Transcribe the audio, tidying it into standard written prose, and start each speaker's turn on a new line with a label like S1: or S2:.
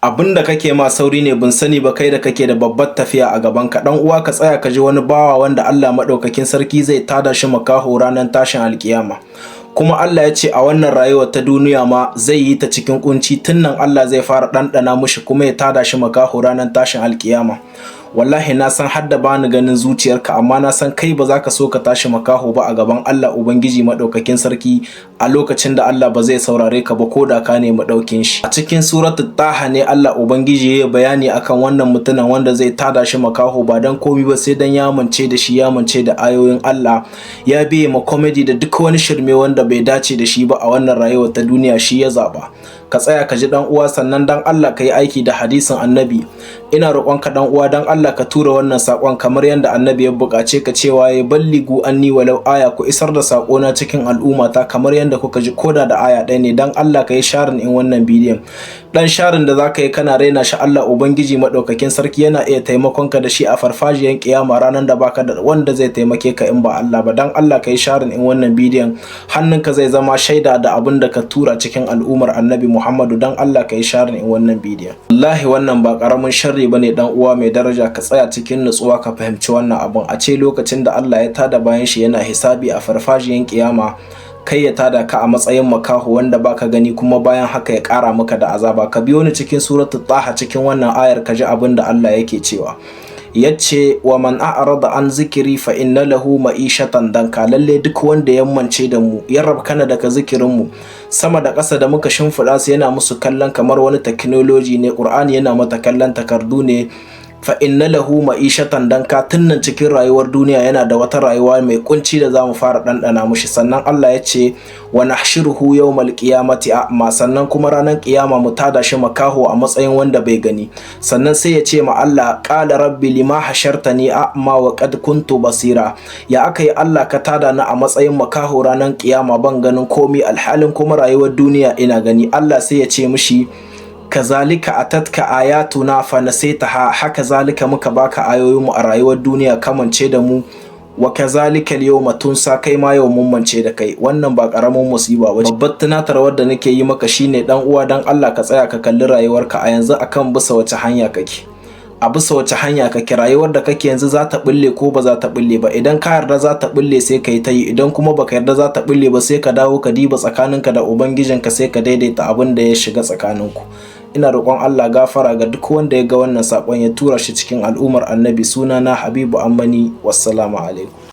S1: Abin da kake ma sauri ne, bin sani ba kai da kake da babbar tafiya a gaban ka. Dan uwa, ka tsaya ka ji wani bawa wanda Allah madaukakin sarki zai tada shi makaho ranar tashin alkiyama. Kuma Allah ya ce a wannan rayuwar ta duniya ma zai yi ta cikin kunci, tun nan Allah zai fara ɗanɗana mushi kuma ya tada shi makaho ranar tashin alkiyama. Wallahi na san har da bani ganin zuciyarka, amma na san kai ba za ka so ka tashi makaho ba a gaban Allah Ubangiji madaukakin sarki a lokacin da Allah ba zai saurare ka ba ko da ka nemi ɗaukin shi. A cikin Suratul Taha ne Allah Ubangiji ya bayani akan wannan mutumin wanda zai tada shi makaho, ba dan komi ba sai dan ya mance da shi, ya mance da ayoyin Allah, ya biye ma comedy da duk wani shirme wanda bai dace da shi ba a wannan rayuwar ta duniya, shi ya zaba. Ka tsaya ka ji, dan uwa, sannan dan Allah ka yi aiki da hadisin Annabi. Ina roƙonka, dan uwa, dan Allah ka tura wannan sakon kamar yadda Annabi ya buƙace ka, cewa ya balligu anni walau aya, ku isar da sakona cikin al'ummata kamar yadda kuka ji, koda da aya ɗaya ne. Dan Allah ka yi sharing in wannan bidiyon. Dan sharing da zaka yi kana raina shi, Allah Ubangiji madaukakin sarki yana iya taimakon ka da shi a farfajiyan kiyama, ranar da baka da wanda zai taimake ka in ba Allah ba. Dan Allah ka yi sharing in wannan bidiyon, hannunka zai zama shaida da abin da ka tura cikin al'ummar Annabi Muhammadu. Dan Allah ka yi sharing in wannan bidiyon. Wallahi wannan ba karamin sharri bane. Dan uwa mai daraja, ka tsaya cikin nutsuwa ka fahimci wannan abun. A ce lokacin da Allah ya tada bayan shi yana hisabi a farfajiyan kiyama, kai ya tada ka a matsayin makaho wanda baka gani, kuma bayan haka ya kara maka da azaba. Ka biyo ni cikin Suratul Taha, cikin wannan ayar, ka ji abin da Allah yake cewa. Yace: wa man a'rada an zikiri fa inna lahu ma'ishatan danka. Lalle duk wanda ya mance da mu, ya rabkana daga zikirin mu, sama da ƙasa da muka shimfiɗa su yana musu kallon kamar wani technology ne, Qur'ani yana mata kallon takardu ne, fa inna lahu ma'ishatan danka, tunnan cikin rayuwar duniya yana da wata rayuwa mai kunci da zamu fara ɗanɗana mushi. Sannan Allah ya ce: wa nahshuruhu yawmal qiyamati a'ma. Sannan kuma ranar kiyama mu tada shi makaho a matsayin wanda bai gani. Sannan sai ya ce ma Allah: qala rabbi lima hashartani a'ma wa qad kuntu basira. Ya aka yi, Allah, ka tada ni a matsayin makaho ranar kiyama, ban ganin komi, alhalin kuma rayuwar duniya ina gani? Allah sai ya ce mishi: kazalika atatka ayatuna fa nasitaha. Haka zalika muka baka ayoyinmu a rayuwar duniya, kamance da mu. Wa kazalika al-yawma tunsa, kai ma yau mun mance da kai. Wannan ba karamin musiba ba. Babbar tunatarwar da nake yi maka shine, dan uwa, dan Allah ka tsaya ka kalli rayuwarka a yanzu, akan bisa wace hanya kake, a bisa wace hanya kake. Rayuwar da kake yanzu za ta bulle ko ba za ta bulle ba? Idan ka yarda za ta bulle, sai ka yi ta yi. Idan kuma baka yarda za ta bulle ba, sai ka dawo ka diba tsakaninka da Ubangijinka, sai ka daidaita abin da ya shiga tsakaninku. Ina roƙon Allah gafara ga duk wanda ya ga wannan saƙon ya tura shi cikin al'ummar Annabi. Sunana Habibu Ammani. Wassalamu alaikum.